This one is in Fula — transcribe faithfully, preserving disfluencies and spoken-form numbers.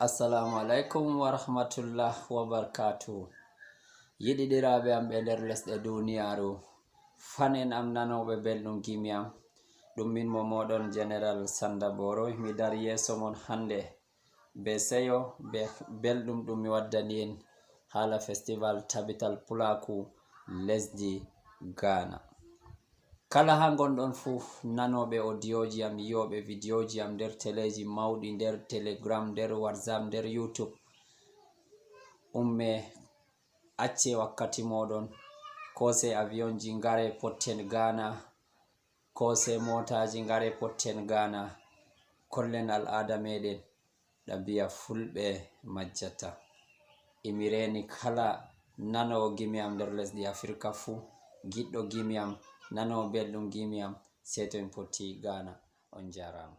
Assalamu alaikum wa rahmatullah wa barakatuh. Yiɗiɗiraaɓe am ɓe nder lesɗe duniyaaru, fanen am nanooɓe belɗum gimi am, ɗum min mo mooɗon General Sanda Boroy. Mi dari yeeso mon hannde be seyo, be belɗum ɗum mi waddani en haala festival Tabital Pulaaku lesdi Ghana. Kala haa ngonɗon fuu, nanooɓe odiyooji am, yi'ooɓe vidiyooji am nder teleeji mawɗi, nder Telegram, nder WhatsApp, nder YouTube, umme, acce wakkati mooɗon, koose avionji, ngare potten Ghana, koose mootaaji, ngare potten Ghana, kollen al'aada meeɗen, ɗabi'a fulɓe majjata. Imi reeni kala nanoowo gimi am nder lesdi Afirka fuu, giɗɗo gimi am, nanoowo belɗum gimi am, sey to en potti Ghana. On njaaraama.